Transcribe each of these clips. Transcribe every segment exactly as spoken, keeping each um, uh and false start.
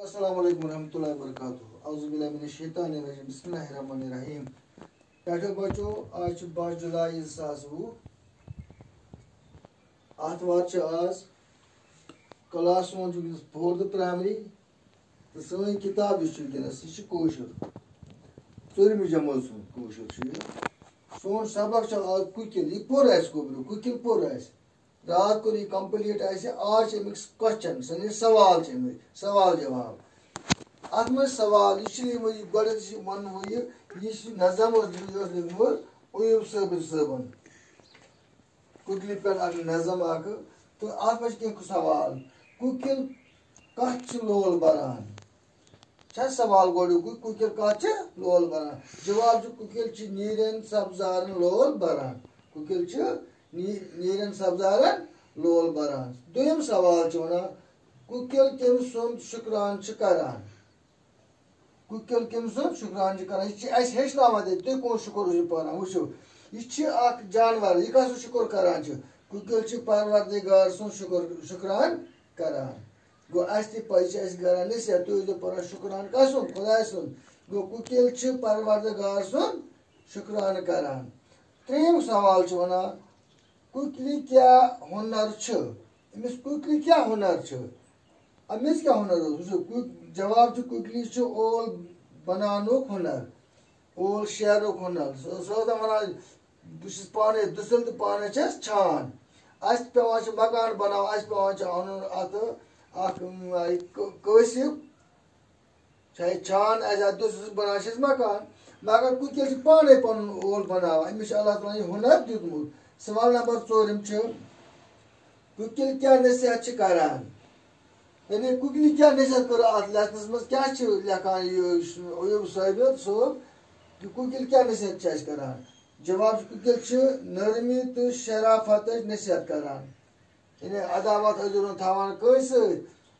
السلام علیکم ورحمۃ اللہ وبرکاتہ۔ اعوذ باللہ من الشیطان الرجیم۔ بسم اللہ الرحمن الرحیم۔ ٹاٹھو بچو، آز چھُ باہ جولائی زٕ ساس وُہ۔ آتھوار چھِ آز۔ کلاس سون چھُ وٕنکیٚنَس فورتھ پرائمری۔ تہٕ سٲنۍ کِتاب یُس چھِ وٕنکیٚنَس، یہِ چھِ کٲشُر۔ ژوٗرمہِ جمٲژ ہُنٛد کٲشُر چھُ یہِ۔ سون سبق چھُ آز کُکِل۔ یہِ پوٚر اَسہِ گوٚبریو، کُکِل پوٚر اَسہِ۔ راتھ کوٚر یہِ complete اَسہِ۔ آز چھِ اَمِکۍ question، سٲنۍ سوال چھِ اَمِکۍ، سوال جواب۔ اَتھ منٛز سوال، یہِ چھِ یِمو یہِ گۄڈٕ چھِ وَنہٕ ہو یہِ، یہِ چھِ نظم اوس لیوٗکھمُت ایوب صٲبِر صٲبَن۔ کُکِلہِ پٮ۪ٹھ اَکھ نظم اَکھ، تہٕ اَتھ منٛز چھِ کینٛہہ سوال۔ کُکِل کَتھ چھِ لول بَران؟ چھا سوال گۄڈٕنیُکُے، کُکِل کَتھ چھِ لول بَران؟ جواب چھُ، کُکِل چھِ نیٖرٮ۪ن سبزارَن لول بَران۔ کُکِل چھِ نی-، نیٖرٮ۪ن سبزارَن لول بَران۔ دوٚیِم سوال چھُ وَنان، کُکِل کٔمۍ سُنٛد شُکران چھِ کران؟ کُکِل کٔمۍ سُنٛد شُکران چھِ کران؟ یہِ چھِ اَسہِ ہیٚچھناوان تہِ، تُہۍ کُس شُکُر ٲسِو پَران؟ وٕچھِو، یہِ چھِ اَکھ جانوَر، یہِ کَس سُنٛد شُکُر کران چھِ؟ کُکِل چھِ پروردگار سُنٛد شُکُر، شُکران کران۔ گوٚو، اَسہِ تہِ پَزِ، چھِ اَسہِ کران نصیحت، تُہۍ ٲسۍزیو پَران شُکران کَس سُنٛد؟ خۄداے سُنٛد۔ گوٚو، کُکِل چھِ پروردگار سُنٛد شُکران کران۔ ترٛیٚیِم سوال چھُ وَنان، کُکِلہِ کیٛاہ ہُنر چھُ؟ أمِس کُکِلہِ کیٛاہ ہُنر چھُ؟ أمِس کیٛاہ ہُنر اوس؟ وٕچھِو، کُک-، جواب چھُ، کُکِلہِ چھُ اول بَناونُک ہُنر، اول شیرنُک ہُنر۔ سُہ، سُہ اوس دَپان، بہٕ چھُس پانَے دٔسِل تہٕ پانَے چھَس چھان۔ اَسہِ پٮ۪وان چھُ مکان بَناوُن، اَسہِ پٮ۪وان چھُ اَنُن اَتھٕ اَکھ، اَم، یہِ کٲ-، کٲسِب، چاہے چھان آسہِ یا دٔسِل، سُہ بَناوان چھِ أسۍ مکان۔ مگر کُکِل چھِ پانَے پَنُن اول بَناوان، أمِس چھُ اللہ تعالیٰ ہَن یہِ ہُنر دیُتمُت۔ سوال نمبر ژوٗرِم چھُ، کُکِل کیٛاہ نصیحت چھِ کران؟ یعنی کُکِلہِ کیٛاہ نصیحت کٔر اَتھ lesson-س منٛز؟ کیٛاہ چھِ لیکھان یہِ ایوب صٲبِر صٲب؟ کہِ کُکِل کیٛاہ نصیحت چھِ اَسہِ کران؟ جواب چھُ، کُکِل چھِ نرمی تہٕ شرافتٕچ نصیحت کران۔ یعنی عداوت أزیُن تھاوان کٲنٛسہِ سۭتۍ،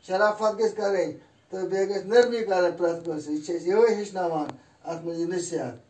شرافت گژھِ کرٕنۍ تہٕ بیٚیہِ گژھِ نرمی کرٕنۍ پرٛٮ۪تھ کٲنٛسہِ سۭتۍ۔ یہِ چھِ اَسہِ یِہوٚے ہیٚچھناوان اَتھ منٛز یہِ نصیحت۔